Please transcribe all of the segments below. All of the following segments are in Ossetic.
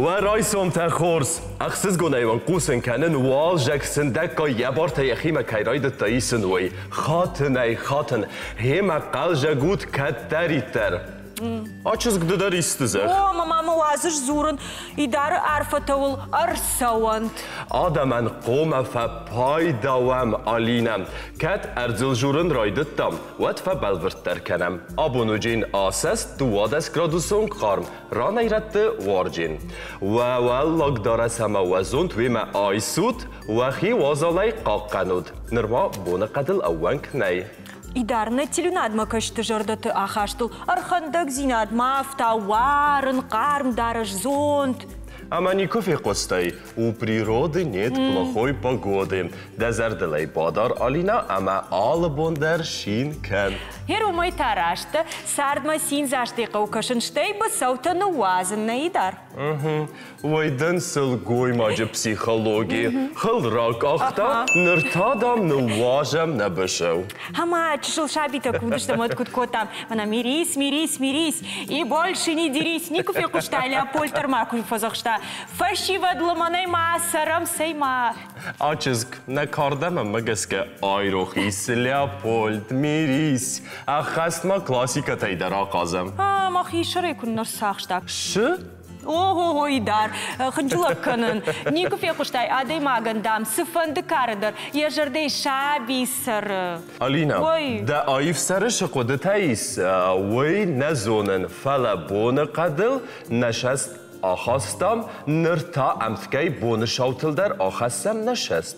Уӕ райсомтӕ хорз! Ӕхсызгонӕй уын хъусын кӕнын, уалзӕг сындӕггай йӕ бартӕ йӕхимӕ кӕй райдыдта исын, уый. Хатынӕй хатын, гъемӕ хъӕлзӕг ут кӕддӕриддӕр. А чызг ды дӕр исты зӕгъ. О, мӕ мамӕ уадзыс дзурын, Идары арфӕтӕ уыл ӕрцӕуӕнт. Адӕмӕн хъомӕ фӕпайда уӕм, Алинӕ. Кӕд ӕрдзыл журын райдыдтам, уӕд фӕбӕлвырддӕр кӕнӕм. Абон уыджын асӕст 12 градусон хъарм, ранӕй-рӕтты уарджын. Уӕ уӕллаг дарӕс ӕмӕ уӕ зонд уемӕ айсут, уӕхи уазалӕй хъахъхъӕнут. Нырма боныхъӕдыл ӕууӕнк нӕй. Идар нӕ телеуынадмӕ кӕсты зӕрдӕты ахастыл ӕрхӕндӕгдзинад ма ӕфтау, уарын, хъарм дарӕс, зонд. Ӕмӕ никуы фехъуыстай, у природы нет плохой погоды. Дӕ зӕрдыл ӕй бадар, Алина, ӕмӕ алы бон дӕр цин кӕн. Гъер уымӕй та раст дӕ, цардмӕ циндзастӕй хъӕуы кӕсын, стӕй быцӕутӕ ныууадзын, нӕ Идар? Уый дын сылгоймаджы психологи. Хыл ракъахта, ныр та, дам, ныууазӕм нӕ бысӕу. Ӕмӕ чысыл сабитӕ куы уыдыстӕм, уӕд куыд кодтам? Мӕнӕ мирись, мирись, мирись, и больше не дерись. Никуы фехъуыстай, Леопольд дӕр ма куы фӕдзӕхста. Фӕсивӕд лымӕнӕй ма цӕрӕм, цӕй ма. А чызг, нӕ кардӕмӕ гӕсгӕ айрох ис Леопольд, мирись. Ӕххӕст ма классикӕтӕй дӕр ахъазӕм. А, мӕхи сӕрӕй куыннӕ рцахста. Шы? Ого-го, Идар, хынджылӕг кӕнын. Никуы фехъуыстай адӕймагӕн, дам, цыфӕнды кары дӕр йӕ зӕрдӕйы саби цӕры. Алина, дӕ аив сӕры цы хъуыдытӕ ис, уый нӕ зонын, фӕлӕ боныхъӕдыл нӕ сӕст ахастам, ныр та ӕмткӕй боны саутыл дӕр ахӕссӕм нӕ сӕст.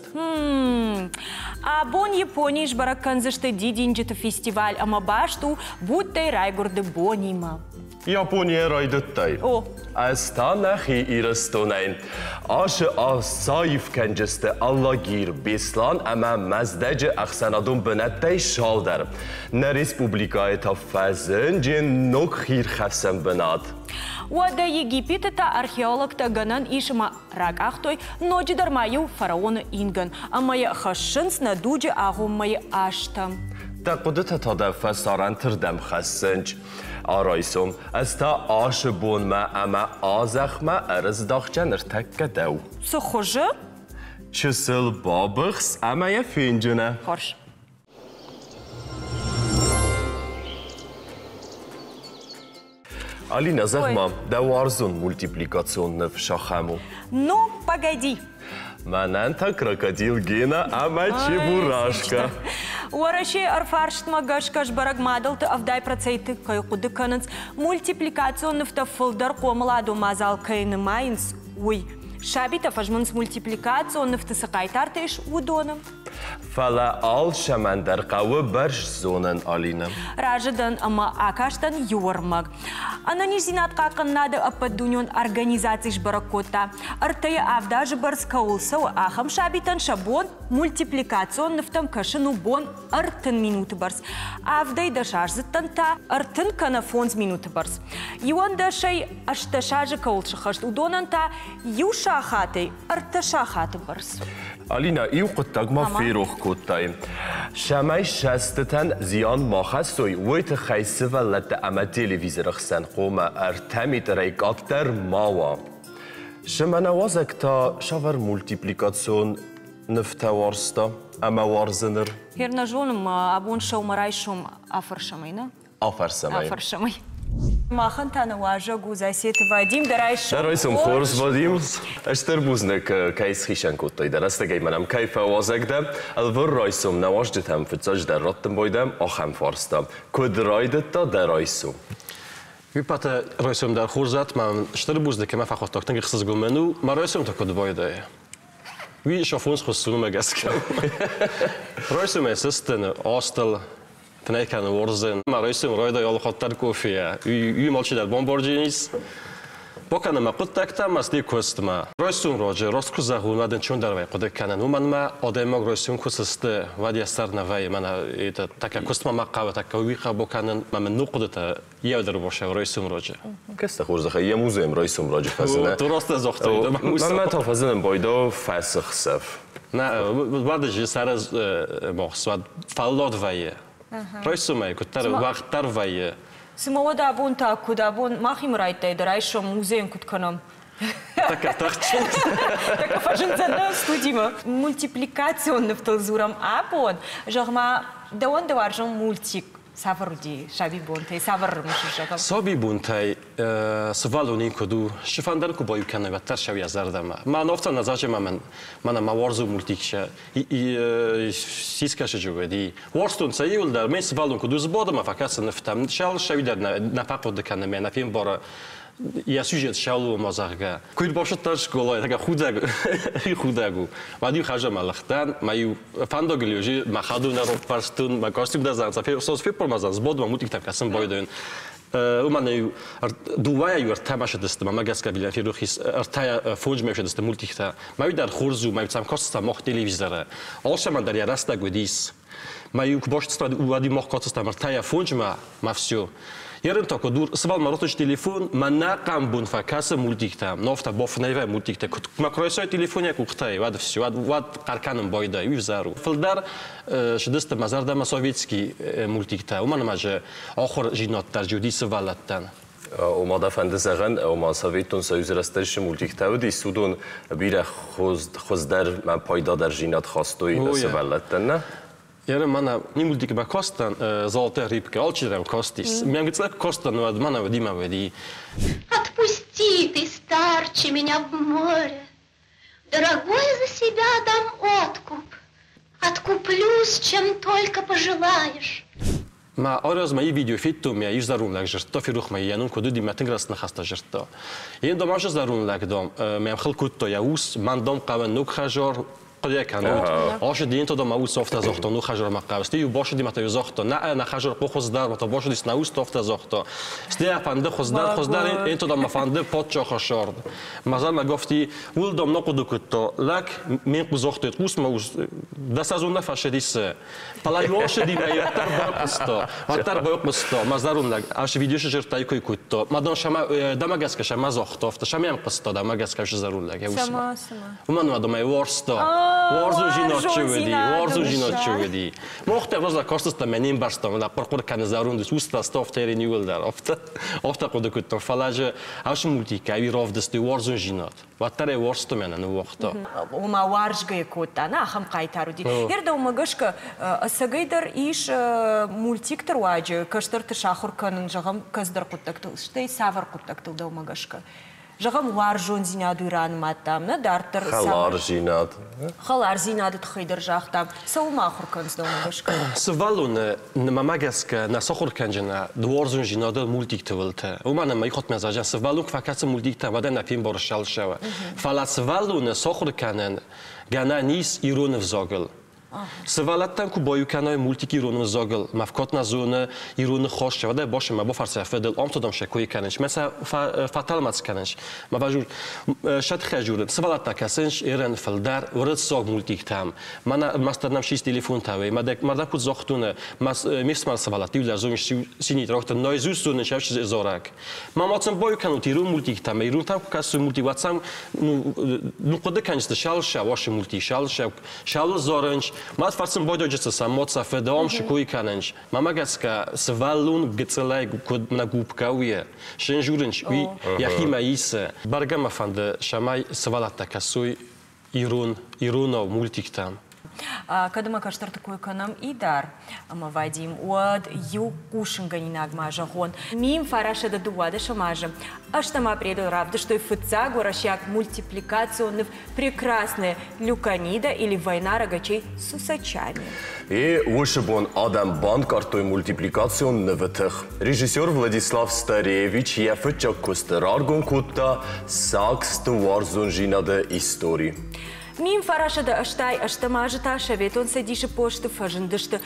Абон Японийы сбӕрӕг кӕндзысты дидинджыты фестиваль ӕмӕ баст у Буддӕй райгуырды бонимӕ. Японийӕ райдыдтай. О. Ӕз та нӕхи Ирыстонӕй. Ашы асаив кӕнджысты Алагир, Беслан ӕмӕ Мӕздӕджы ӕхсӕнадон бынӕттӕй цалдӕр. Нӕ республикӕйы та фӕзынди ног хирхӕфсӕн бынат. Уӕдӕ Египеты та археологтӕ гӕнӕн ис ӕмӕ ракъахтой ноджыдӕр ма иу фараоны ингӕн ӕмӕ йӕ хӕссынц нӕ дуджы агъоммӕйы азтӕм. Дӕ хъуыдытӕ та дӕ фӕсарӕнтырдӕм хӕссынц. Арайсом ӕз та ашы бонмӕ ӕмӕ азӕхмӕ ӕрыздӕхтӕ ныртӕккӕ дӕу. Цы хуызы? Чысыл бабыхс ӕмӕ йӕ фенджынӕ. Хорз. Алина, зӕгъ-ма, дӕ уарзон мультипликацион ныв сахӕм у? Ну, погоди! Мӕнӕн та крокодил Гена ӕмӕ Чебурашка. Уӕрӕсейы ӕрфарстмӕ гӕсгӕ сбӕрӕг мадӕлты 70 проценты кӕй хъуыды кӕнынц, мультипликацион нывтӕ фылдӕр хъомыладон мадзал кӕй нымайынц, уый. Сабитӕ фӕзмынц мультипликацион нывты цы хъайтартӕ ис, уыдоны. Фӕлӕ алцӕмӕн дӕр хъӕуы бӕрц зонын, Алинӕ. Разы дӕн ӕмӕ акастӕн иу ӕрмӕг. Ӕнӕниздзинад хъахъхъӕнынады ӕппӕтдунеон организаци сбӕрӕг кодта, ӕртӕйы авд азы бӕрц кӕуыл цӕуы, ахӕм сабитӕн сӕ бон мультипликацион нывтӕм кӕсын у бон 30 минуты бӕрц. Авдӕй дӕсаздзыдтӕн та 30 кӕнӕ 5 минуты бӕрц. 11-ӕй 18 азы кӕуыл сыххӕст, уыдонӕн та иу сахатӕй ӕртӕ сахаты бӕрц. Алина, иу хъуыддаг ма ферох кодтай. Цӕмӕй сӕстытӕн зиан ма хӕссой, уый тыххӕй сывӕллӕттӕ ӕмӕ телевизоры хсӕн хъуамӕ ӕртӕ метрӕй къаддӕр ма уа. Цымӕ нӕ уазӕг та цавӕр мультипликацион нывтӕ уарзта ӕмӕ уарзы ныр? Хер нӕ зонын, абон сӕумӕрайсом афӕрсӕм ӕй, нӕ? Афӕрсӕм ӕй. Афӕрсӕм ӕй. Махӕн та нӕ уазӕг у Засеты Вадим. Дӕ райсом Дӕ райсом хорз, Вадим. Стыр бузныг, кӕй схицӕн кодтай дӕ рӕстӕгӕй мӕнӕм кӕй фӕуазӕг дӕ. Ӕлвыр райсом нӕ уазджытӕм фыццаджыдӕр раттын байдӕм ахӕм фарста. Куыд райдыдта дӕ райсом? Виппаты райсом дӕр хорз ма стыр бузныг, кӕмӕ фӕхуыдтаг тынг ӕхсызгон мӕн у, мӕ райсом та куыд байдайы? Уый сафон схуыссунмӕ гӕсгӕ. Райсомӕй сыстын, астыл фынӕй кӕны уордзӕн. Ма райсом райдай алыхатт дӕр кофейӕ. Уый алчидӕр бомбардзӕнис. Бакӕнӕм мӕ хъуыддӕгтӕ ӕмӕ стӕй куыстмӕ. Райсом раджы, раст куы зӕгъон, уӕд ӕнцондӕр вӕййы хъуыды кӕнын. Уымӕн ӕмӕ адӕймаг райсом куы сысты, уӕд йӕ сӕр нӕ вӕййы. Мӕнӕ это тӕккӕ куыстмӕ мӕ хъӕуы, тӕккӕ уый хъӕуы бакӕнын, мӕ мын ног хъуыдытӕ йӕ дӕр босӕ райсом раджы. Кӕстӕ хорзӕхӕй йӕ музейӕм райсом раджы фӕзына. То раст загътай. Мӕнмӕ та фӕзынын байдау фӕсыхсӕв. Нӕ, уӕд сараз махс, уӕд фӕллад вӕййы. Райсомӕй куыддӕр уӕгъддӕр вӕййы. Цымӕ уӕд абон та куыд абон махимӕ райдтай дӕ райсом музейӕн куыд кӕнӕм? Тӕккӕ тахтджын. Тӕккӕ фӕзындзӕн нӕ студимӕ. Мультипликацион нывтыл дзурӕм абон. Зӕгъ-ма, дӕуӕн дӕ уарзон мультик цавӕр уыди сабибонтӕй, цавӕр ӕрымысыс, зӕгъӕм? Сабибонтӕй сывӕллон куыд у, сыфӕндӕр куы баиу кӕны, уӕддӕр сӕ йӕ зӕрдӕмӕ. Мӕ нофтӕ нӕ зачем мӕн, мӕнӕ мӕ уарзон мультик сӕ сискӕсӕджы уыди. Уарзтон сӕ иуылдӕр, мӕ сывӕллон куыд у, сбады мӕ фӕкӕсы нывтӕм, сӕ сӕ дӕр нӕ фӕхъуыды кӕны, мӕ нӕ фембары йӕ сюжет сӕлу ма зӕгъгӕ. Куыд башыдтӕн скъолайы, такӕ худӕг, худӕг у. Мӕ-иу хӕзӕмӕ лыгътӕн, мӕ-иу фӕндагыл уже мӕ хӕдон ӕрӕппӕрстон, мӕ костюм дӕр зӕгъын, сос феппармазан, сбад мӕ мутиктӕм кӕсын байдайын. Уымӕн иу дыууӕйӕ иу ӕртӕмӕ сыдысты, мӕ гӕсгӕ билӕн ферох ис ӕртӕйӕ фонджмӕ сыдысты мультиктӕ. Мӕ уый дӕр хорз у, мӕ сӕм кастыстӕм мах телевизоры. Алцӕмӕн дӕр йӕ рӕстӕг уыдис. Мӕ иу куы бастыстӕм, уӕд-иу мах кастыстӕм ӕртӕйӕ фонджмӕ, мӕ все. Ерын та куыд сывӕлмӕ ротыч телефон, мӕ нӕ хъамбун фӕкӕсы мультиктӕ, нофтӕ бофнӕйвӕ мультиктӕ. Куыд мӕ куы райсай телефон йӕ къухтӕй, уӕд все, уӕд, уӕд хъӕр кӕнын байдайы, уый взӕр у. Фылдӕр сыдысты мӕ зӕрдӕмӕ советский мультиктӕ, уымӕн ӕмӕ же ахуырдзинад дӕр уыди сывӕллӕттӕн. Ома дӕ фӕнды зӕгъӕн, ома Советон Союзы рӕстӕджы мультиктӕ уыдис, уыдон бирӕ хуыздӕр мӕ пайдадӕрдзинад хастой сывӕллӕттӕн, нӕ? Ерын мӕнӕ не мультик бакастӕн «Золотая рыбка», алчидӕр кастис. Мӕн гыццыл кастӕн, уӕд мӕнӕ уыди мӕ уыди. Отпусти ты, старче, меня в море. Дорогой за себя дам откуп. Откуплюсь, чем только пожелаешь. Мӕ аразмӕ и видео федтон, мӕ ис зӕронд лӕг жырдта, ферох мӕ йӕ ном куыд уыди, мӕ тынг раст ныхӕстӕ жырдта. Йе дам азы зӕронд лӕг дам, мӕм хыл кодта йӕ ус, мӕн дам хъӕуы ног хӕзар, хъуыды кӕнут. Ашыд йын то дам мӕ ус афтӕ загъта, ног хӕзар мӕ хъӕуы. Стӕй-иу башыди мӕ та-иу загъта, нӕ, нӕ хӕзар хъо хуыздӕр, мӕ та башыдис нӕ ус афтӕ загъта. Стӕй фӕнды хуыздӕр, хуыздӕр, йын то дам мӕ фӕнды паддзахы сӕрд. Мӕ зӕрмӕ гафти, уыл дам нӕ хъуыды кодта, лӕг мен хъу загъта, хъус мӕ ус, дӕ сезон нӕ фӕсыдис. Фӕлӕ иуӕхсыдимӕ уӕддӕр байхъуыста, уӕддӕр байхъуыста, мӕ зӕронд лӕг ас видео сырдтай кой кодта. Мадон сӕмӕ дӕмӕ гӕсгӕ сӕмӕ загъта, афтӕ сӕмӕ йӕм хъуыста, дӕмӕ гӕсгӕ зӕронд лӕг йӕ усмӕ. Уымӕн уӕдӕ мӕ уарзта. Уарзондзинад чи уыди, уарзондзинад чи уыди. Мохтӕ роза кастыстӕм, мӕ не мбӕрстам, фӕлӕ хъуыр-хъуыр кӕны зӕронд ус, уста стафтӕ иуылдӕр. Афтӕ, афтӕ хъуыды кодтам. Фӕлӕ же ацы мультикӕ ӕви равдыстой уарзондзинад. Уӕддӕр ӕй уарзта мӕнӕ ныууагъта. Ома уарзгӕ кодта, нӕ ахӕм хъайтар уыди. Йе рдӕумӕ гӕсгӕ ӕцӕгӕйдӕр ис мультикты руаджы кӕстӕрты сахуыр кӕнын, зӕгъӕм, кӕцыдӕр хъуыддӕгтыл, стӕй цавӕр хъуыддӕгтыл дӕумӕ гӕсгӕ? Зӕгъӕм, уарзондзинад уый ранымадтам, нӕ дарддӕр Хӕлардзинад. Хӕлардзинады тыххӕй дӕр загътам. Цӕуыл ма ахуыр кӕнынц дӕумӕ гӕсгӕ? Сывӕллоны мӕмӕ гӕсгӕ нӕ сахуыр кӕнджына уарзондзинады мультикты уылты. Уымӕн ӕмӕ ихотмӕ зӕгъӕн, сывӕллон куы фӕкӕсы мультиктӕ, уӕд ӕнӕ фембары сӕлсӕуы. Фӕлӕ сывӕллоны сахуыр кӕнын гӕнӕн ис ирон ӕвзагыл. Сывӕллӕттӕн куы баиу кӕной мультик ирон ӕвзагыл, мӕ вкот нӕ зоны ироны хос, уӕдӕ башы мӕ бафарса фӕдыл амтодам сӕ кой кӕнынц, мӕ сӕ фӕтӕлмац кӕнынц. Мӕ бажур сӕтхӕ журын, сывӕллӕттӕ кӕсынц ерын фылдӕр уырыссаг мультиктӕм. Мӕнӕ мастер нам шист телефон таве, мӕ куыд загътон, ме фсымӕр сывӕллӕтты иу зоныс синий трактор, наизусть зонын сӕ зарӕг. Ма ма цын баиу кӕнут ирон мультиктӕм, ирон там куы кӕсой мультик, уӕд сӕм ну хъуыды кӕнджысты шалша, ваши мультик, шалша, шалы зарынч, мад фарсын байдайджысты сӕм моца фӕдӕм шикой кӕнынч. Мӕмӕ гӕсгӕ сывӕллон гыццылӕй куыд нӕ губкӕ уйы, шын журынч, уый йӕхимӕ исы. Бӕргӕ мӕ фӕнды, цӕмӕй сывӕллӕттӕ кӕсой ирон, иронау мультиктӕм. Кӕд ӕмӕ кӕстӕрты кой кӕнӕм Идар ӕмӕ Вадим, уӕд иу хъусынгӕнинаг ма зӕгъон. 1912 азы 8 апрелы равдыстой фыццаг уӕрӕсейаг мультипликацион ныв «Прекрасная Люканида» или «Война рогачей с усачами». И уыцы бон адӕм банкъардтой мультипликацион нывы тых. Режиссер Владислав Старевич йӕ фыццаг куысты раргом кодта Саксты уарзондзинады истори. 1988 азы та Советон Цӕдисы посты фӕзындысты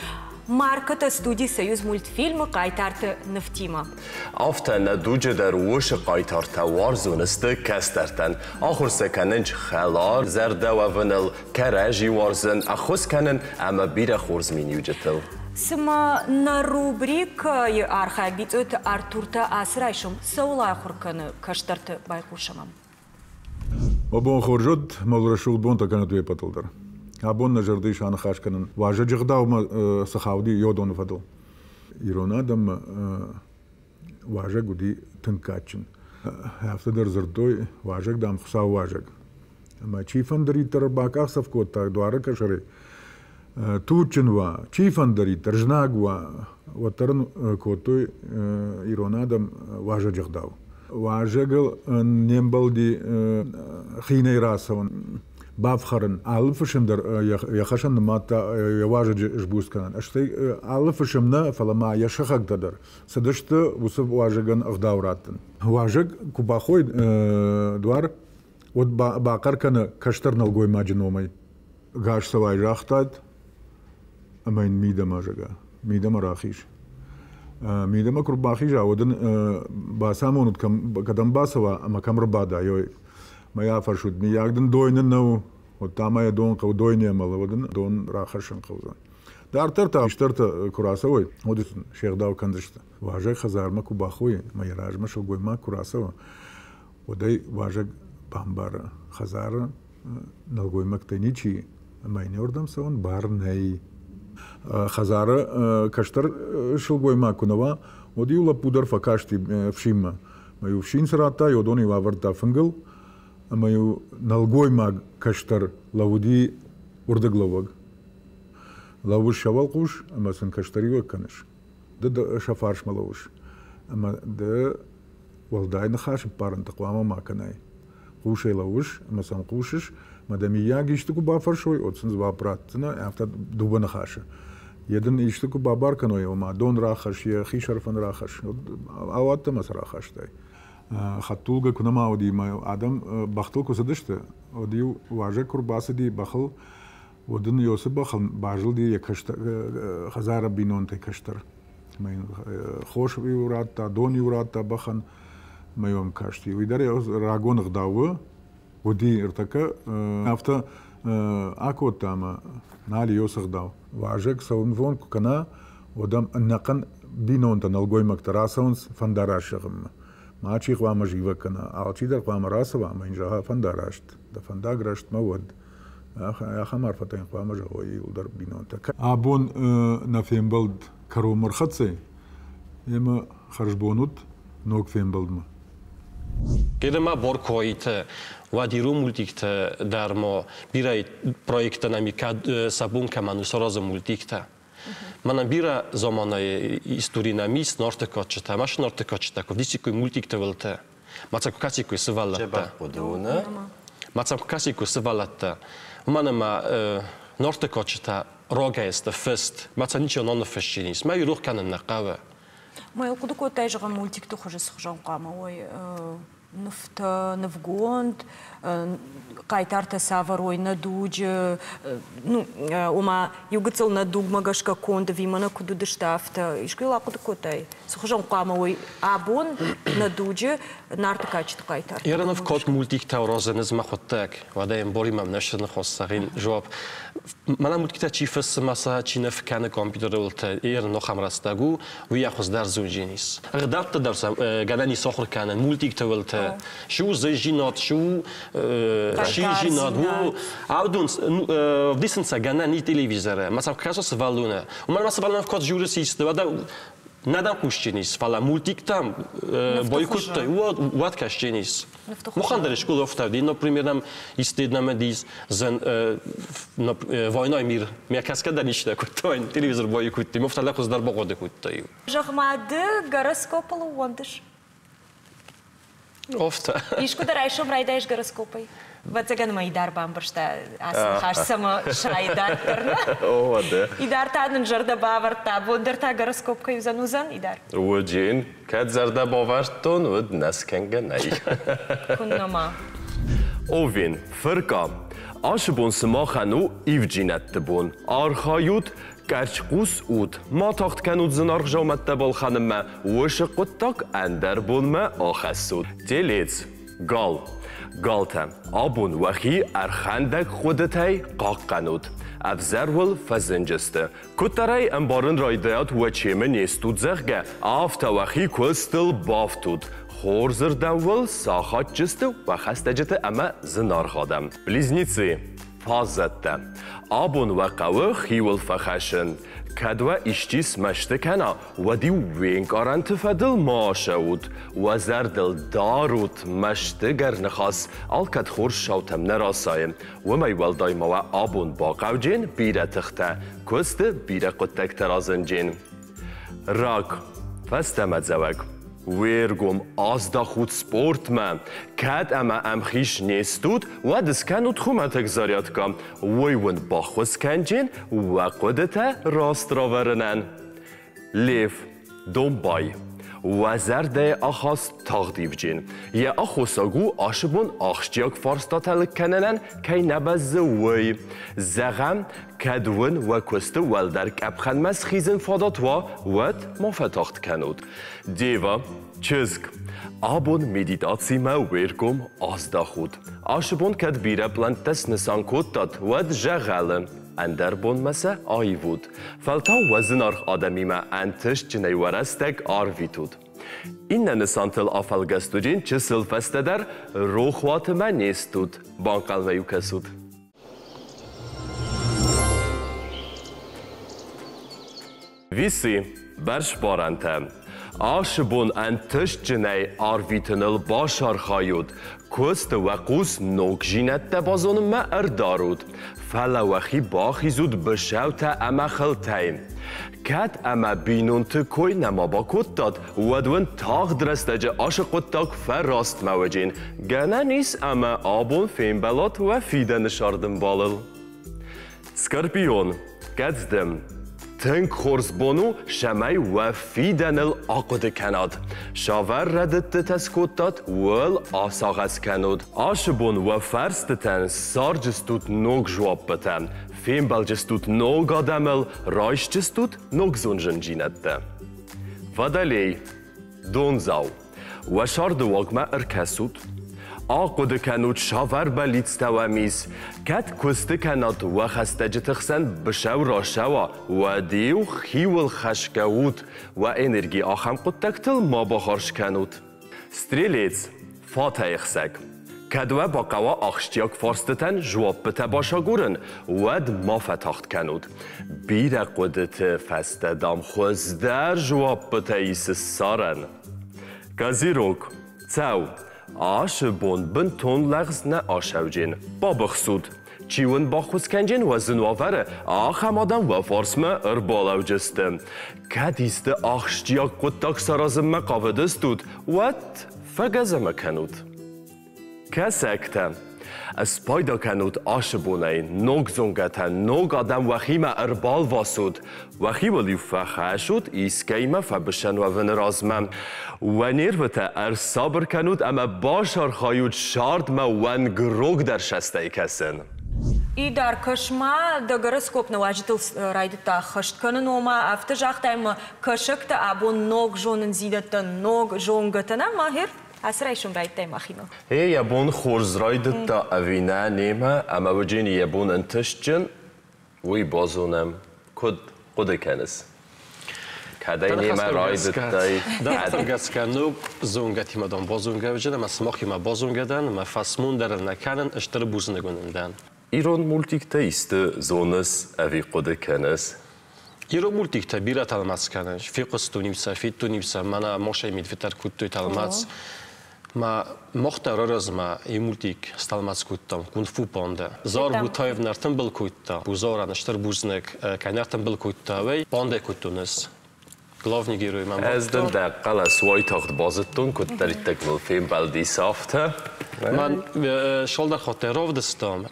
маркӕтӕ студи Союзмультфильм-ы хъайтарты нывтимӕ. Афтӕ нӕ дуджы дӕр уыцы хъайтартӕ уарзон сты кӕстӕртӕн. Ахуыр сӕ кӕнынц хӕлар зӕрдӕ уӕвыныл, кӕрӕдзи уарзын, ӕххуыс кӕнын ӕмӕ бирӕ хорз миниуджытыл. Цымӕ нӕ рубрикӕйы архайӕг Бицъойты Артур та ацы райсом цӕуыл ахуыр кӕны кӕстӕрты байхъусӕм ӕм. Мӕ бон хорз уыд, мӕ рӕсугъд бонтӕ кӕнӕд уе ппӕтыл дӕр. Абон нӕ зӕрды ис аныхас кӕнын уазӕджы гъдаумӕ цы хауди йодоны фӕдыл. Ирон адӕммӕ уазӕг уыди тынг кадджын. Афтӕ дӕр дзырдтой, уазӕг, дам, Хуыцауы уазӕг. Ӕмӕ чифӕндыриддӕр бакъахдзӕф кодта дуары къӕсӕрӕй, туджджын уа, чифӕндыриддӕр знаг уа, уӕддӕр ын кодтой ирон адӕм уазӕджы гъдау. Уазӕгыл не мбӕлди хинӕй рацӕуын, бафхӕрын. Алы фысым дӕр йӕ хӕсӕн нымадта йӕ уазӕджы сбуц кӕнын. Стӕй алы фысым нӕ, фӕлӕ ма йӕ сыхӕгтӕ дӕр цыдысты уыцы уазӕгӕн ӕгъдау раттын. Уазӕг куы бахойы дуар, уӕд бахъӕр кӕны кӕстӕр нӕлгоймаджы номӕй. Гас цӕуай загътат, ӕмӕ йын мидӕмӕ зӕгъа, мидӕмӕ рахиз. Мидӕмӕ куы рбахиза, уӕд ын бацамонут, кӕдӕм бацӕуа ӕмӕ кӕм ӕрбада, ой. Мӕ йӕ афӕрсут, мыййаг дын дойны нӕу, уӕд та ма йӕ дон хъӕуы, дойны ӕмӕлы, уӕд ын дон рахӕссын хъӕудзӕн. Дарддӕр та хистӕртӕ куы рацӕуой, уӕд сын се гъдау кӕндзысты. Уазӕг хӕдзармӕ куы бахойы ӕмӕ йӕ размӕ сылгоймаг куы рацӕуа, уӕд ӕй уазӕг бамбары, хӕдзары нӕлгоймӕгтӕй ничи ӕмӕ йын уырдӕм цӕуын бар нӕй. Хӕдзары кӕстӕр сылгоймаг куы нӕ уа, уӕд-иу лӕппу дӕр фӕкасти ӕфсинмӕ. Ӕмӕ-иу ӕфсин цы радта, уыдон-иу авӕрдта фынгыл, ӕмӕ-иу нӕлгоймаг кӕстӕр лӕууыди уырдыглӕууӕг. Лӕууыс сӕ уӕлхъус ӕмӕ сын кӕстӕриуӕг кӕныс. Ды сӕ фарсмӕ лӕууыс. Ӕмӕ ды уӕлдай ныхас ӕппарынтӕ хъуамӕ ма кӕнай. Хъусӕй лӕууыс ӕмӕ сӕм хъусыс, ӕмӕ дӕ миййаг исты куы бафӕрсой, уӕд сын дзуапп ратдзынӕ, афтӕ дыууӕ ныхасы. Йе дын исты куы бабар кӕной, ома дон рахӕсс, йӕ хисӕрфӕн рахӕсс, ауадтӕ ӕмӕ сӕ рахастай. Хӕдтулгӕ куы нӕма уыди, ӕмӕ адӕм бӕхтыл куы цыдысты, уӕд-иу уазӕг куы рбацыди бӕхыл, уӕд ын Иосы бӕхыл базылди йӕ кӕстӕр, хӕдзары бинонтӕй кӕстӕр. Ӕмӕ йын хос-иу радта, дон-иу радта бӕхӕн, ӕмӕ йӕм касти. Уый дӕр рагон ӕгъдау уыди ӕртӕккӕ афтӕ акодта ӕмӕ нал Иосы ӕгъдау. Уазӕг цӕуынвон куы кӕна, уӕд ӕм ӕнӕхъӕн бинонтӕ, нӕлгоймӕгтӕ рацӕуынц фӕндараст зӕгъынмӕ. Мачи хъуамӕ зивӕг кӕна, алчидӕр хъуамӕ рацӕуа ӕмӕ йын зӕгъа фӕндараст, дӕ фӕндаг рӕстмӕ уӕд. Ахӕм арфӕтӕ йын хъуамӕ зӕгъой иуылдӕр бинонтӕ. Абон нӕ фембӕлд кӕронмӕ рхӕццӕ, ӕмӕ хӕрзбон ут ног фембӕлдмӕ. Кедема Боркоитӕ, уӕд ирон мультиктӕ дӕр ма бирӕ проекттӕ нӕми кӕд сӕ бон кӕмӕн у саразын мультиктӕ. Мӕнӕн бирӕ заманайы истори нӕм ис Нарты кадджытӕ, ма Нарты кадджытӕ куы вдисиккой мультикты уылты. Ма сӕ куы кӕсиккой сывӕллӕттӕ. Ма сӕ куы кӕсиккой сывӕллӕттӕ. Уымӕн ӕмӕ Нарты кадджытӕ рагӕй сты фыст, ма сӕ ничи ныффыссинис. Мӕ рох кӕнын нӕ хъӕуы. Ма йыл хъуыды кодтай, зӕгъӕм, мультикты хуызы цы хуызӕн хъуамӕ уой нывтӕ, нывгонд, хъайтартӕ цавӕр уой нӕ дуджы, ну, ома, иу гыццыл нӕ дугмӕ гӕсгӕ конд ӕви мӕнӕ куыд уыдысты, афтӕ. Искуы йыл ахъуыды кодтай? Цы хуызӕн хъуамӕ уой абон нӕ дуджы Нарты кадджыты хъайтартӕ? Иранов код мультиктӕ уроздзӕн мӕхуыдтӕг. Уӕдӕ йын боримӕ нӕ сыныхос зӕгъин жуап. Мӕнӕ мультиктӕ чи фыссы ма сӕ чи нӕ кӕны компьютеры уылты, Иры нохӕм рӕстӕг у, уый хуыздӕр зонджын ис. Ӕгъдӕуттӕ дӕр сӕ гӕнӕн ис ахуыр кӕнын мультикты уылты. Шу зыжинад, шу шижинад, у аудун вдисынца гӕнӕн и телевизоры. Ма сӕм кӕса сывӕллоны. Уымӕн ма сывӕллон код жюры систы, уӕдӕ нӕдӕм хъусджын ис, фӕлӕ мультиктӕм бойкоттой, уӕд кӕсджын ис. Мухан дӕр школа офтавди, например, нам истыдна медиз зен война мир. Мя кӕсгӕ дӕр ничи кодтой, телевизор бойкоттой, мофталӕ хуыздӕр богъоды кодтой. Зӕгъ-ма, ды гороскопыл ууӕндыс? Офта. Искуы дӕ райсом райдайыс гороскопӕй? Ӕвӕццӕгӕн мӕ Идар бамбӕрста ацы ныхас, цӕмӕ сайы дарддӕр, нӕ? О, дӕ. Идар та нын зӕрдӕ бавӕрдта, абон дӕр та гороскоп кӕй уыдзӕн, уыдзӕн, Идар? Уыджын. Кӕд зӕрдӕ бавӕрдтон, уӕд нӕ скӕнгӕ нӕй. Куыннӕ ма. Овен, фырка. Ацы бон сымахӕн у ивджинӕдты бон. Архайут. Къӕрцхъус ут, ма тагъд кӕнут зынаргъ дзаумӕттӕ балхӕнынмӕ, уыцы хъуыддаг ӕндӕр бонмӕ ахӕссут. Телец, гал. Галтӕ, абон уӕхи ӕрхӕндӕг хъуыдытӕй хъахъхъӕнут. Ӕвзӕр уыл фӕзынджысты. Куыддӕр ӕй ӕмбарын райдайат уӕ чемы не стут, зӕгъгӕ, афтӕ уӕхи куыстыл бафтут. Хорзырдӕм уыл сахатджысты уӕ хӕстӕджыты ӕмӕ зынаргъ адӕм. Близнецы, фаззӕттӕ. Абон уӕ хъӕуы хиуыл фӕхӕссын. Кӕд уӕ исчи смӕсты кӕна, уӕд-иу уе нкъарӕнты фӕдыл ма ацӕут. Уӕ зӕрдыл дарут, мӕстыгӕр ныхас алкӕд хорз саутӕм нӕ расайы. Уымӕй уӕлдай ма уӕ абон бахъӕуджен бирӕ тыхтӕ, куысты бирӕ хъуыддӕгтӕ разынджен. Рак, фӕстӕмӕдзӕуӕг. Уе ргом аздахут спортмӕ. Кӕд ӕмӕ ӕмхиз не стут, уӕд скӕнут хуымӕтӕг зарядкӕ. Уый уын баххуыс кӕнджен уӕ хъуыдытӕ раст равӕрынӕн. Лев, домбай. Уӕ зӕрдӕйы ахаст тагъд ивджын. Йӕ аххосаг у, ацы бон ахсджиаг фарстатӕ лыг кӕнынӕн кӕй нӕ бӕззы, уый. Зӕгъӕм, кӕд уын уӕ куысты уӕлдӕр къӕпхӕнмӕ схизын фадат уа, уӕд ма фӕтагъд кӕнут. Дева, чызг, абон медитацимӕ уе ргом аздахут. Ацы бон кӕд бирӕ пълӕнттӕ снысан кодтат, уӕд зӕгъӕлы, ӕндӕр бонмӕ сӕ аивут. Фӕлтау уӕ зынаргъ адӕмимӕ ӕнтыстджынӕй уӕ рӕстӕг арвитут. Иннӕ нысантыл афӕлгӕстуджын чысыл фӕстӕдӕр рохуатмӕ не стут, банхъӕлмӕ-иу кӕсут. Висы, бӕрзбарӕнтӕ. Ацы бон ӕнтыстджынӕй арвитыныл бацархайут, куысты уӕ хъус ногдзинӕдтӕ базонынмӕ ӕрдарут, фӕлӕ уӕхи бахизут быцӕутӕ ӕмӕ хылтӕй. Кӕд ӕмӕ бинонты кой нӕма бакодтат, уӕд уын тагъд рӕстӕджы ацы хъуыддаг фӕрастмӕ уыджен. Гӕнӕн ис ӕмӕ абон фембӕлат уӕ фидӕны сӕрдымбалыл. Скорпион, кӕд дӕм тынг хорз бон у, цӕмӕй уӕ фидӕныл ахъуыды кӕнат. Цавӕр рӕдыдтытӕ скодтат, уыл асагъӕс кӕнут. Ацы бон уӕ фӕрстытӕн ссарджыстут ног дзуаппытӕ, фембӕлджыстут ног адӕмыл, райсджыстут ног зондзындзинӕдтӕ. Водолей, дондзау. Уӕ сӕрды уагмӕ ӕркӕсут. Ахъуыды кӕнут, цавӕр бӕллицтӕ уӕм ис. Кӕд куысты кӕнат уӕ хӕстӕджыты хсӕн быцӕу рацӕуа, уӕд-иу хиуыл хӕсгӕ ут, уӕ энерги ахӕм хъуыддӕгтыл ма бахарз кӕнут. Стрелец, фатӕйхсӕг. Кӕд уӕ бахъӕуа ахсджиаг фарстытӕн дзуаппытӕ бацагурын, уӕд ма фӕтагъд кӕнут. Бирӕ хъуыдыты фӕстӕ, дам, хуыздӕр дзуаппытӕ ис ссарӕн. Козерог, цӕу, ацы бон бынтон лӕгъз нӕ ацӕуджен. Бабыхсут. Чи уын баххуыс кӕнджен уӕ зын уавӕры, ахӕм адӕм уӕ фарсмӕ ӕрбалӕуджысты. Кӕд исты ахсджиаг хъуыддаг саразынмӕ хъавыдыстут, уӕд фӕгӕзӕмӕ кӕнут. Кӕсӕгтӕ, спайда кӕнут ацы бонӕй, ног зонгӕтӕ, ног адӕм уӕхимӕ ӕрбалвасут, уӕхиуыл-иу фӕхӕссут искӕимӕ фӕбысӕн уӕвыны размӕ. Уӕ нервытӕ ӕрсабыр кӕнут ӕмӕ бацархайут сӕрдмӕ уӕнгрогдӕр састӕй кӕсын. Идар, кӕс-ма, дӕ гороскоп нӕуӕджытыл райдыдта ӕххӕст кӕнын, ома афтӕ загътай ӕмӕ кӕсӕгтӕ абон ног зонындзинӕдтӕ, ног зонгӕтӕ нӕ, Махер? Ацы райсом райдыдтай махимӕ. Е йӕ бон хорз райдыдта ӕви нӕ немӕ, ӕмӕ уыджен йӕ бон ӕнтыстджын, уый базонӕм. Куыд хъуыды кӕныс? Кӕдӕй немӕ райдыдтай? Дӕ гӕсгӕ ног зонгӕтимӕ дӕн базонгӕ уыджын ӕмӕ сымахимӕ базонгӕ дӕн ӕмӕ фӕсмон дӕр нӕ кӕнын, стыр бузныг уын дӕн. Ирон мультиктӕ исты зоныс ӕви хъуыды кӕныс? Ирон мультиктӕ бирӕ тӕлмац кӕнынц. Фехъуыстон-иу сӕ, федтон-иу сӕ, мӕнӕ Мошей Медведь кодтой тӕлмац. Ма мах дӕр размӕ иу мультик стӕлмац кодтам Кунг-фу панда. Зар Бутаев нӕртымбыл кодта. Бузарӕн стыр бузныг кӕй нӕртымбыл кодта, уый пандӕ кодтон ӕз. Главный герой мӕм Ӕз дын дӕ хъӕлӕс уайтагъд базыдтон, куыддӕриддӕр мыл фембӕлдис, афтӕ. Мӕн цалдӕр хатты равдыстам.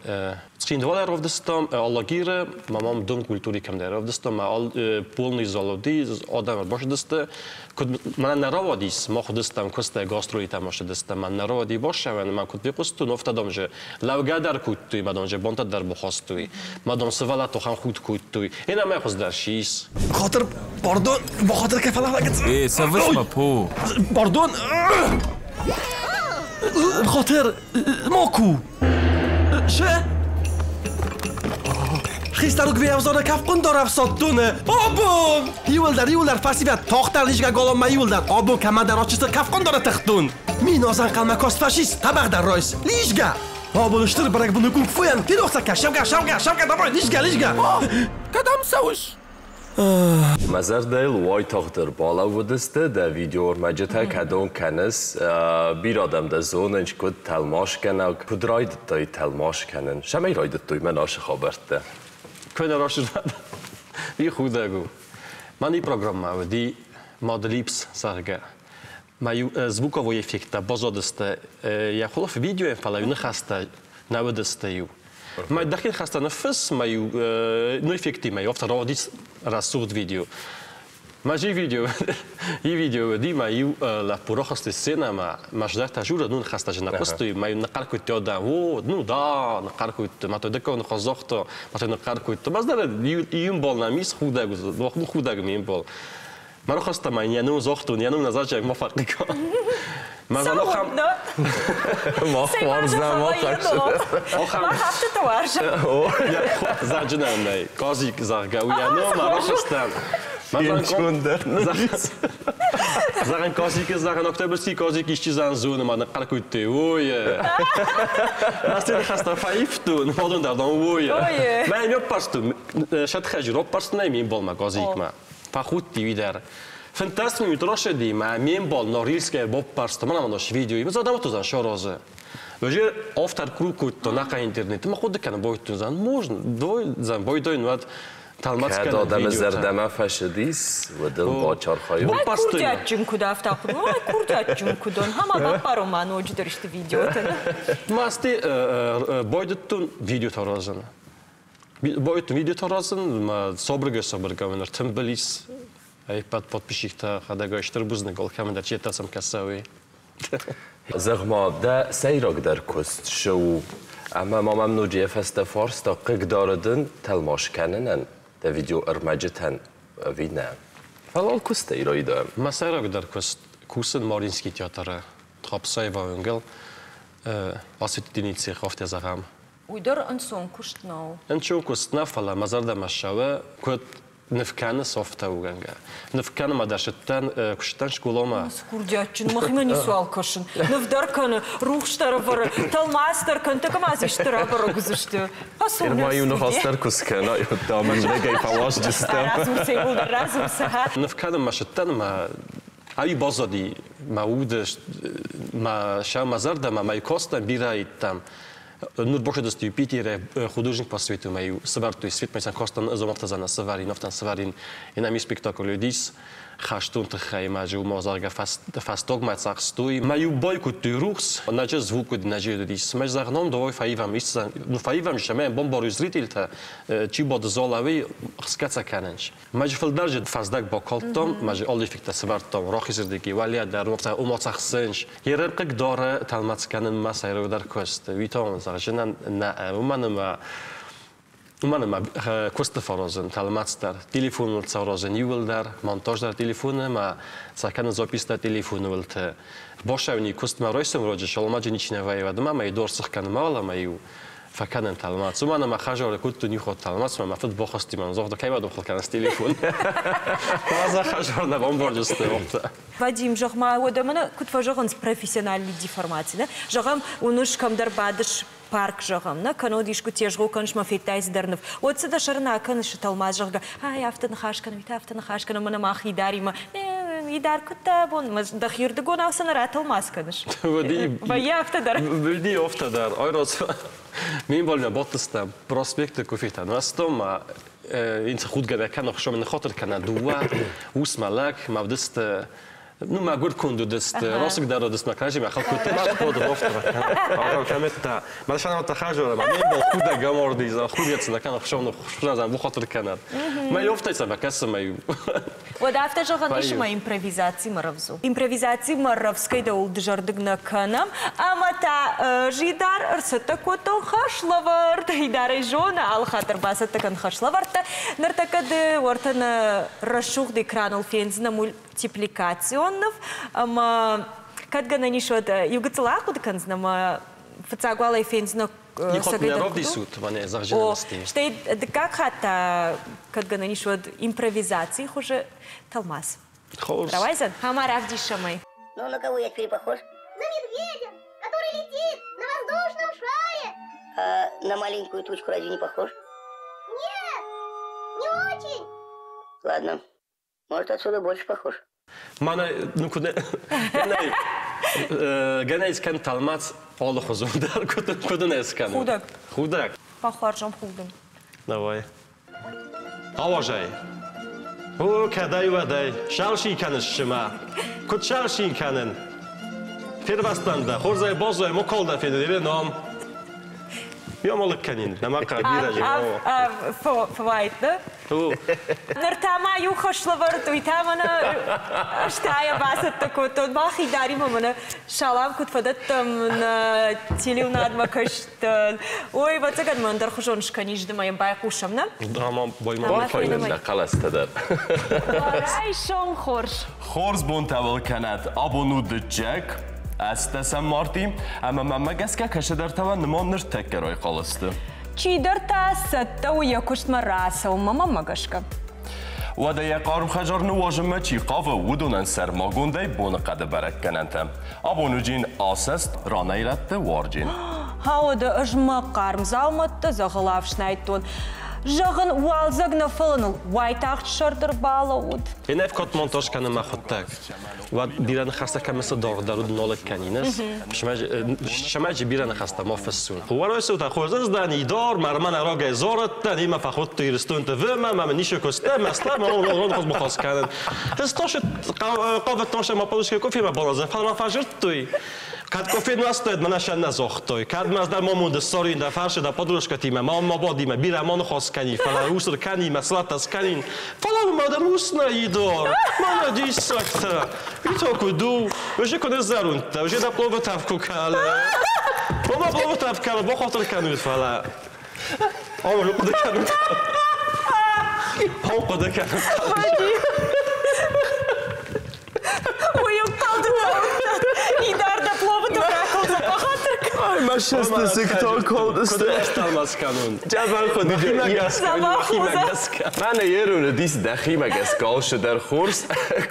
Цхинвалы равдыстам, Алагиры, мамам Дом культуры кӕмдӕр равдыстам, мӕ полный зал уыди, адӕм ӕрбацыдысты. Куыд мӕнӕ нӕ рауадис, мах уыдыстӕм куыстӕй гастролитӕм ацыдыстӕм, мӕн нӕ рауади бассӕуӕн, мӕ куыд фехъуыстон, афтӕ дам же лӕугӕ дӕр кодтой, мӕ дам же бонтӕ дӕр бахастой, мӕ дам сывӕллӕтты ахӕм худ кодтой. Ена мӕ хуыздӕр сис. Хатыр, пардон, бахатыр кӕфӕлӕгӕц. Э, цӕвыс мӕ, по. Пардон. Хатыр, ма ку. Ше? Хистӕруг веавзора кӕфхъуындар ӕфсаддоны. Абон! Иуылдӕр, иуылдӕр фӕсивӕд тагъддӕр лизгӕ галонмӕ иуылдӕр. Абон кӕмӕндӕр ачысты кӕфхъуындары тыхтон. Мин азӕнхъӕлмӕ каст фашист, тӕбӕгъ дӕр райс. Лизгӕ! Абон стыр бӕрӕгбоны кунг-фуйӕн фидохцӕггӕ, шӕвгӕ, шӕвгӕ, шӕвгӕ, давай, лизгӕ, лизгӕ! Кӕдӕм цӕуыс? Мӕ зӕрдӕйыл уайтагъд ӕрбалӕууыдысты дӕ видеоӕрмӕджытӕ кӕдон кӕныс, бирӕ адӕм дӕ зонынц, куыд тӕлмацгӕнӕг, куыд райдыдтай тӕлмац кӕнын? Цӕмӕй райдыдтой мӕн ацы хабӕрттӕ? Куы нӕ растдӕр, уый худӕг у. Мӕн программӕ уыди Mad Libs, зӕгъгӕ. Мӕ иу звуковой эффекттӕ баззадысты йӕ хуылф видеойӕн, фӕлӕ иу ныхӕстӕ нӕ уыдысты иу. Мӕ дӕхи ныхӕстӕ ныффысс, мӕ иу ну эффектимӕ афтӕ рауадис рӕсугъд видео. Мӕ же видео, и видео уыди, мӕ иу лӕппу рахызти сценӕмӕ, мӕ здӕхтӕ журы, ну ныхӕстӕ же нӕ хъуыстой, мӕ иу ныхъхъӕр кодта, да, о, ну да, ныхъхъӕр кодта, мӕ то дыккаг ныхас загъта, мӕ то ныхъхъӕр кодта. Мӕ здӕр иу ӕмбал нӕм ис, худӕг, ну худӕг ме мбал. Мӕ рахаста ма йӕ ном загътон, йӕ ном нӕ зачӕг ма фӕхъыг. Мӕ Цӕуылнӕ? Мах уарзӕм, мах Мах афтӕ уарзӕм. Заджынӕн нӕй, Казик, зӕгъгӕ, уый йӕ ном рахастам. Зӕгъӕн Казикы, зӕгъӕн Октябрьский Казик исчи зан зоны, ма ныхъхъӕр кодтой, ой. Ӕз ныхӕстӕ фӕивтон, уыдон дӕр дам, ой. Мӕ не ппӕрстон, сӕтхӕджы роппӕрстон ме мбалмӕ Казикмӕ. Фӕхудти уый дӕр. 15 минут рашеди, мӕ ме мбал Норильскӕй баппӕрста, мӕнӕ мӕ видео, мы задам тузан шорозы. Уже автор круг кодта наqa интернеты, ма хъуыды кӕнын бойттун зан, можно, дой зан бойдойн уӕд тӕлмац Кӕд кӕнын адӕмы видеотӕ. зӕрдӕмӕ фӕцыдис, уӕд ыл бацархайон. Баппӕрстой мӕ. Курдиатджын куыд афтӕ хъуыды, ой, курдиатджын куыд он, ма баппарон ма ноджыдӕр исты видеотӕ. Масти бойдыдтон видеотӕ аразын. Бойдыдтон видеотӕ аразын, мӕ собыргӕ-собыргӕ мын ӕртымбыл ис ӕппӕт подписчиктӕ хӕдӕгай стыр бузныг алкӕмӕн дӕр, чи сӕм кӕсӕуи. Зӕгъ-ма, дӕ сӕйрагдӕр куыст цы у? Ӕмӕ ма мӕм ноджы йӕ фӕстӕ фарста хъыгдары дын тӕлмац кӕнынӕн дӕ видеоӕрмӕджытӕн ӕви нӕ? Фӕлӕ куыстӕй райдайӕм. Мӕ сӕйрагдӕр куыст кусын Мариинский театры Хапсаева уынгыл Осетиницы афтӕ зӕгъӕм. Уый дӕр ӕнцон куыст нӕу. Ӕнцон куыст нӕ, фӕлӕ мӕ зӕрдӕмӕ ссӕуы, куыд ныв кӕны софтӕугӕнгӕ. Ныв кӕнынмӕ дӕр сыдтӕн, куыстӕн скъоламӕ. Курдиатджын, мӕхимӕ ницуал кӕсын. Ныв дӕр кӕны, рухс дӕр ӕвӕры, тӕлмац дӕр кӕны, тӕккӕ ма дзы исты рабӕрӕг уыдзысты. Ма иу ныхас дӕр куы скӕна, уӕд иунӕгӕй фӕуазджыстӕм. Радзурцӕ, иууылдӕр радзурцӕ. Ныв кӕнынмӕ сыдтӕн ӕмӕ ай баззади мӕ уды, мӕ сӕ мӕ зӕрдӕмӕ, мӕ костӕн бирӕ идтам. Нур бошедысты Питере художник по свету мӕ сывӕрдтой светмӕ сӕн костан ызомафтазана сывӕрин, офтан сывӕрин. Инами спектакль уыдис хӕстон тыххӕй мӕ же уымӕ зӕгъгӕ фӕстогмӕ цахстой. Мӕ иу байкодтой рухс, нӕджы звук уыд, нӕджы уыдис. Мӕ зӕгъном давай фӕивӕм, ну фӕивӕм ӕмӕ бамбарой зрительтӕ, чи бады залауи хсгӕцӕ кӕнынц. Мӕ же фылдӕр же фӕздӕг бакалдтам, мӕ же алы эффекттӕ сывӕрдтам, рахизырдыги, уӕлейӕ дӕр, уымӕ цахсынц. Ерын хъыгдары тӕлмац кӕнынмӕ сӕйрагдӕр куыст. Уый та зӕгъджынӕн нӕ, уымӕн ӕмӕ уымӕн ӕмӕ куысты фӕразын, тӕлмац дӕр, телефоныл царазын иууылдӕр, монтаж дӕр телефоны ӕмӕ сӕ кӕнын запись дӕр телефоны уылты. Босӕуни куыстмӕ райсом раджы шалмаджы ничи нӕ вӕййы, ӕмӕ мӕ дор сых кӕнын мал ӕмӕ иу фӕкӕнын тӕлмац. Уымӕн ӕмӕ хӕжары кодтон иу хатт тӕлмац, мӕ фыд бахасти мӕм, загъта, кӕй бадохыл кӕныс телефон. Мӕ хӕжар нӕ бамбарджысты афтӕ. Вадим, зӕгъ-ма, уӕдӕ мӕнӕ куыд фӕзӕгъынц профессиональный деформаци, нӕ? Зӕгъӕм, уыныс, кӕмдӕр бадыс парк, зӕгъӕм, нӕ? Кӕннод искуы тезгъо кӕныс мӕ федтай цыдӕр ныв. Уӕд цы дӕ сӕры нӕ акӕныс тӕлмац, зӕгъгӕ, ай, афтӕ ныхас кӕнӕм, та афтӕ ныхас кӕнӕм, мӕнӕ мах Идаримӕ. Идар, куыд дӕ бон? Дӕхирдыгонау цы нӕ ратӕлмац кӕныс? Вӕййы афтӕ дӕр. Вӕййы афтӕ дӕр. Айраз ме мбалимӕ бадтыстӕм проспекты кофетӕ нуӕзтам, ӕмӕ ин худгӕ нӕ кӕнӕ, хуыцау мын ныххатыр кӕна, дыууӕ усмӕ лӕг мӕ уыдысты. Ну, мӕгуыр конд уыдысты, росыг дӕр уыдысты, мӕ кӕрӕдзимӕ хыл кодтой, мӕ ходы лофтра. Кӕметтӕ. Мӕ шанавта хажора, мӕ мембал худӕг аморди, за худец на кана хшон хшазан бухатыр кӕнӕд. Мӕ ёфтӕй сӕ кӕсы мӕ. Уӕд афтӕ зӕгъӕн ис, ӕмӕ импровизацимӕ рӕвдз у. Импровизацимӕ рӕвдз кӕй дӕуыл дызӕрдыг нӕ кӕнӕм, ӕмӕ та Жидар ӕрцӕттӕ кодтон хӕслӕвӕрд. Идарӕй зоны, алы хатт дӕр бацӕттӕ кӕн хӕслӕвӕрдтӕ. Ныртӕккӕ ды уӕртӕ нӕ рӕсугъд экраныл фендзынӕ мультипликацион ныв, ӕмӕ кӕд гӕнӕн ис, уӕд иу гыццыл ахъуыды кӕндзынӕ ӕмӕ фыццаг уал ӕй фендзынӕ. О, стӕй дыккаг хатт та, кӕд гӕнӕн ис, уӕд импровизацийы хуызы тӕлмац. Рауайдзӕн? Ӕмӕ равдисӕм ӕй. Ну, на кого я теперь похож? На медведя, который летит на воздушном шаре. А на маленькую тучку разве не похож? Нет, не очень. Ладно, может, отсюда больше похож. Мӕнӕ, ну куыд гӕнӕ искӕн тӕлмац алыхуызон дӕр, куыд ын ӕскӕнын? Худӕг. Худӕг. Бахуарзӕм худын. Давай. Ауазай. О, кӕдӕй-уӕдӕй, шалшин кӕныс цымӕ? Куыд шалшин кӕнын? Фервӕзтӕн дӕ, хорзӕй баззай, мокал дӕ фенын, ном. Я малык кӕнин, нӕма бирӕ Фӕуайт, да? Ныр та ма иу хӕслӕвӕрд, уый та мӕнӕ ӕстайӕ бацӕттӕ кодтон. Бахидаримӕ мӕнӕ салам куыд фӕдӕттӕм нӕ телеуынадмӕ кӕстӕн. Ой, ӕвӕццӕгӕн мӕ ӕндӕрхуызон скӕнис, ды ма йӕм байхъусӕм, нӕ? Бафайнын нӕ хъӕлӕстӕ дӕр. Райсом хорз. Хорз бонтӕ уыл кӕнӕд. Абон у дыджджӕг, ӕстдӕсӕм марти, ӕмӕ мӕнмӕ гӕсгӕ кӕсыдӕртӕ уӕ нымон ныртӕккӕ райхъал сты. Чидӕр та цӕттӕ у йӕ куыстмӕ рацӕуынмӕ, мӕнмӕ гӕсгӕ. Уӕдӕ йӕ хъарм хӕдзар ныуазынмӕ чи хъавы, уыдонӕн сӕрмагондӕй боныхъӕды бӕрӕггӕнӕнтӕ. Абон уыджин асӕст ранӕй-рӕтты уарджин. Уӕдӕ ӕз мӕ хъарм дзаумӕттӕ дзӕгъӕл ӕфснайдтон. Зӕгъын, уалдзӕг нӕ фӕлӕ ныл уайтагъд сӕрд ӕрбалӕууыд. Ӕнӕ код монтаж кӕнын мӕ хъуыддаг. Уӕд бирӕ ныхӕстӕ кӕмӕ цы даргъдӕр уыд нолыг кӕнинӕс. Сымӕджы бирӕ ныхӕстӕ ма фыссун. Уӕрӕсеутӕ хорзӕздӕн идор, мӕрмӕн ӕрогӕй зорӕттӕн, имӕ фӕхуыдтой Ирыстонты вымӕ, мӕ нишы куыстӕ, мӕстӕ, мӕ рон хозбухос кӕнын. Ыстоши хъавыдтон сӕ ма полушке кофемӕ балазын, фӕлӕ мӕ фӕзырдтой. Кӕд кофе нуӕзтаид, мӕнӕ сӕ нӕ зогътой. Кӕд мӕ ӕз дӕр мамонды ссарин дӕ фарсы дӕ подружкӕтимӕ, мамма бадимӕ, бирӕ ма ныхас кӕнин, фӕлӕ усыр кӕнин, мӕ сылӕттӕ скӕнин. Фӕлӕ мӕ дӕр ус нӕ идор. Мӕнӕ диссӕгтӕ. И то куыд у? Уже куы ныззӕрондтӕ, уже дӕ пловы тӕф куы кӕлы. Ома пловы тӕф кӕлы, бахатыр кӕнут, фӕлӕ. Ау, хъуыды кӕнут. Ау, хъуыды кӕнут. Уый ӕнхъӕл Идар дӕ пловы ракалдзӕн, бахатыр кӕн. Мӕ цӕстысыгтӕ калдысты. Куыд кӕнун? Дзӕбӕх хъуыды. Мӕнӕ еруны дис дӕхимӕ гӕсгӕ алцыдӕр хорз,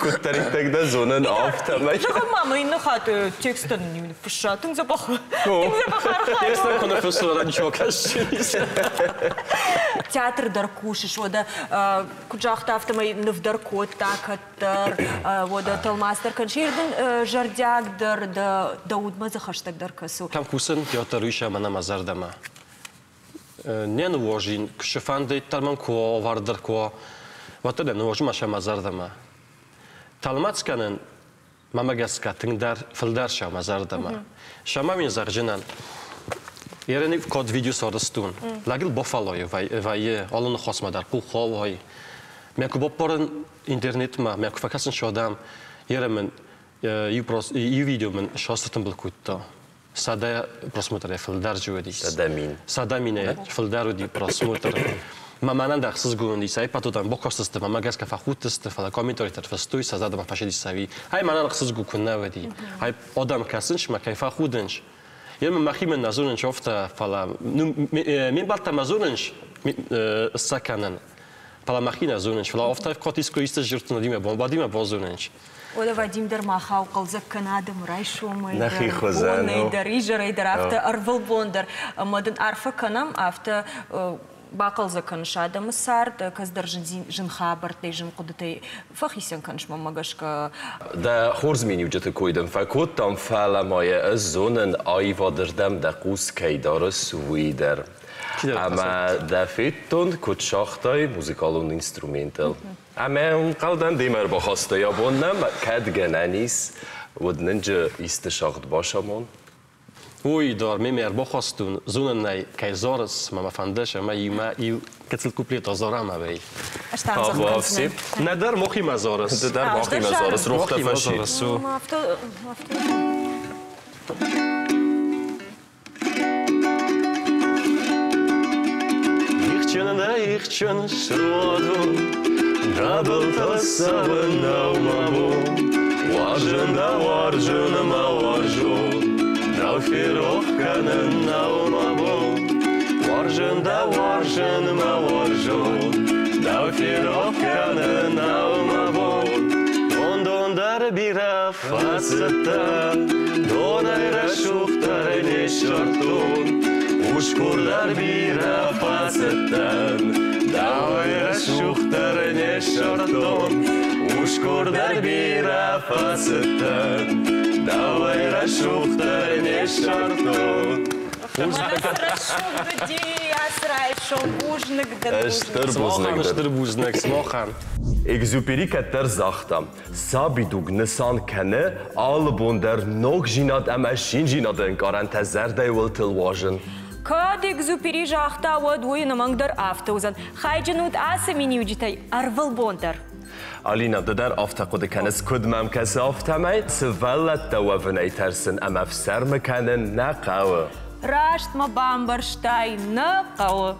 куыддӕриддӕр дӕ зонын, афтӕмӕй. Зӕгъӕм ма мӕ иннӕ хатт текстӕн ныффысса, тынг дзӕбӕх. Тынг дзӕбӕх архайд. Текстӕн куы ныффысса, ничего кӕсыс. Театр дӕр кусыс, уӕдӕ куыд загъта, афтӕмӕй ныв дӕр кодта, кӕддӕр, уӕдӕ тӕлмац дӕр кӕныс. Ир дын зӕрдиагдӕр, дӕ удмӕ дзы хӕстӕгдӕр кӕсы. Кӕм кусын, театр уый сӕ мӕнӕ мӕ зӕрдӕмӕ. Не ныуозин, куы фӕндыд мӕм куы ӕвӕрддӕр куы, уӕддӕр нӕ ныуозын ма сӕ мӕ зӕрдӕмӕ. Тӕлмац кӕнын мӕмӕ гӕсгӕ тынгдӕр, фылдӕр сӕ мӕ зӕрдӕмӕ. Сӕмӕ мин зӕгъджынӕн, Ерени код видео сорыстун. Лӕгыл бофалой вӕййы алы ныхасмӕ дӕр къуххауай. Мӕ куы баппарын интернетмӕ, мӕ куы фӕкӕсын содам, ере мын иу видео мын састы тымбыл кодта. 100 просмотрӕй фылдӕр уыдис. 100 000. 100 000-ӕй фылдӕр уыди просмотр. Мӕ мӕнӕн дӕр ӕхсызгон уыдис, ай патутӕн бакастысты, мӕ гӕсгӕ фӕхудтысты, фӕлӕ комментаритӕ фыстой, сӕ зӕрдӕмӕ фӕсидис ӕви. Ай мӕнӕн ӕхсызгон куы нӕ уыди. Ай адӕм кӕсынц мӕ кӕй фӕхудынц. Йе мӕ мӕхимӕ нӕ зонынц афтӕ, фӕлӕ ме мбӕлттӕ мӕ зонынц сӕ кӕнын. Фӕлӕ мӕхи нӕ зонынц, фӕлӕ афтӕ код искуы исты сдзырдтон, уыди мӕ базонынц. Уӕдӕ Вадим дӕр махау хъӕлдзӕг кӕны адӕмы райсомӕй дӕр, бонӕй дӕр, изӕрӕй дӕр, афтӕ ӕрвылбон дӕр. Ӕмӕ дын арфӕ кӕнӕм, афтӕ. Бахъӕлдзӕг кӕныс адӕмы цард, кӕцыдӕр зын хабӕрттӕй, зын хъуыдытӕй фӕхицӕн кӕныс, мӕнмӕ гӕсгӕ. Дӕ хорз миниуджыты кой дын фӕкодтам, фӕлӕ ма йӕ ӕз зонын, аивадырдӕм дӕ хъус кӕй дарыс, уый дӕр. Ӕмӕ дӕ федтон, куыд сагътай музыкалон инструментыл. Ӕмӕ ӕнхъӕлдӕн демӕ ӕрбахастай абон нӕм, кӕд гӕнӕн ис, уӕд нынджы исты сагъд басамон. Уый дӕр мемӕ ӕрбахастон, зонын ӕй, кӕй зарыс, мӕ мӕ фӕндыс, ӕмӕ иумӕ иу гыццыл куплет азарӕм ӕвӕй. Ӕз та ӕмдзӕгъд Нӕдӕр мохимӕ зарыс. Ды дӕр мохимӕ зарыс, рохтӕ фӕси. Афтӕ, афтӕ. Ихджын нӕ ихджын суадон, Дӕ былтӕ цӕуын нӕу мӕ бон. Уарзын дӕ, уарзын мӕ уарзон, Дӕу ферох кӕнын нӕу мӕ бон. Уарзын дӕ, уарзын мӕ уарзон, Дӕу ферох кӕнын нӕу мӕ бон. Дон-дон дӕр бирӕ фӕцыдтӕн, Донӕй рӕсугъддӕр не ссардтон. Усгур дӕр бирӕ фӕцыдтӕн, Дӕуӕй рӕсугъддӕр не ссардтон. Усгур дӕр бирӕ фӕцыдтӕн, Дӕуӕй рӕсугъддӕр не ссардтон. Рӕсугъд уыди ацы райсом, бузныг дын. Стыр бузныг дын. Стыр бузныг, Смохан. Экзюпери кӕддӕр загъта, сабидуг нысан кӕны алы бон дӕр ногдзинад ӕмӕ циндзинады ӕнкъарӕнтӕ зӕрдӕйы уылтыл уазын. Кӕд Экзюпери загъта, уӕд уый ӕнӕмӕнгдӕр афтӕ уыдзӕн. Хайджын ут ацы миниуджытӕй ӕрвылбон дӕр. Алина, ды дӕр афтӕ хъуыды кӕныс, куыд мӕм кӕсы, афтӕмӕй сывӕллӕттӕ уӕвынӕй тӕрсын ӕмӕ ӕфсӕрмы кӕнын нӕ хъӕуы. Раст мӕ бамбӕрстай, нӕ хъӕуы.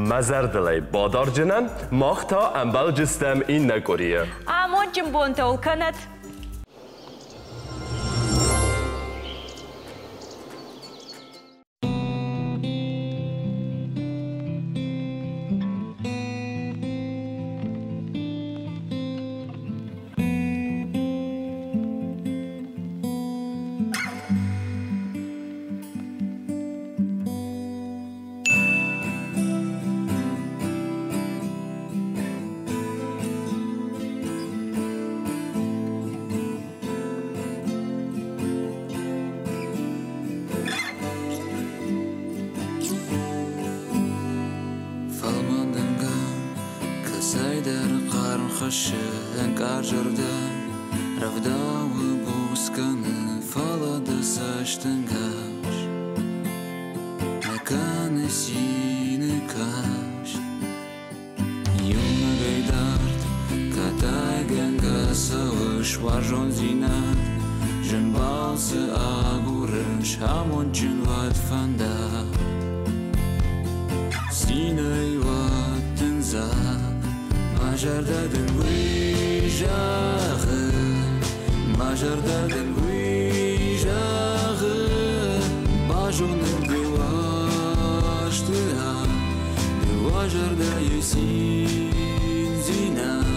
Мӕ зӕрдыл ӕй бадарджынӕн, мах та ӕмбӕлджыстӕм иннӕ къуырийы. Амондджын бонтӕ уыл кӕнӕт! Фӕлмӕн дымгӕ кӕцӕйдӕр хъарм хӕссы ӕнкъард зӕрдӕ, Рӕвдауы буц кӕны, фӕлӕ дӕ цӕстӕнгас нӕ кӕны цины каст. Иунӕгӕй дард катайгӕнгӕ цӕуыс уарзондзинад, Зын балцы агурыс амондджын уӕд фӕндаг. Цинӕй уӕд дын дзаг, мӕ зӕрдӕ дын уый зӕгъы, Мӕ зӕрдӕ дын уый зӕгъы, базонын ды уарзты ад, Ды уӕ зӕрдӕйы циндзинад.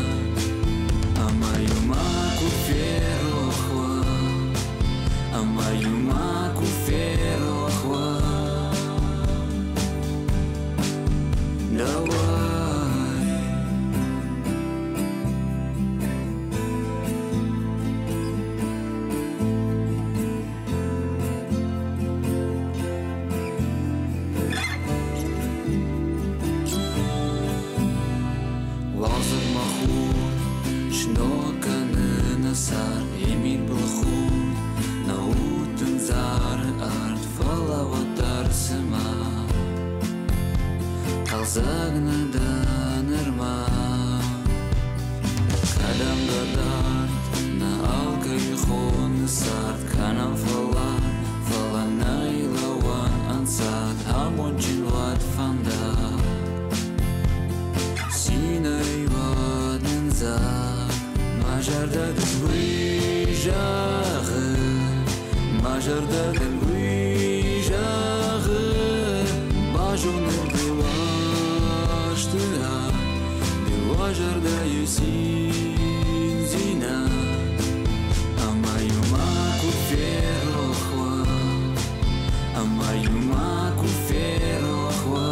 Ӕмӕ-иу макуы ферох уа, ӕмӕ-иу макуы ферох уа. Дӕуӕй. Уалдзӕгмӕ хур сног кӕны нӕ цард, йӕ мидбыл худт, нӕ удты ндзары арт, фӕлӕ уӕддӕр цыма хъӕлдзӕг нӕ дӕ нырма. Кӕдӕмдӕр дард нӕ алкӕй хоны цард, кӕнӕм фӕллад, фӕлӕ нӕй лӕууӕн ӕнцад, амондджын уӕд фӕндаг. Цинӕй уӕд нындзаг, мӕ зӕрдӕ дын уый зӕгъы, мӕ зӕрдӕ дын уый зӕгъы, базонын ды уарзты ад, ды уӕ зӕрдӕйы циндзинад. Ӕмӕ-иу макуы ферох уа, ӕмӕ-иу макуы ферох уа.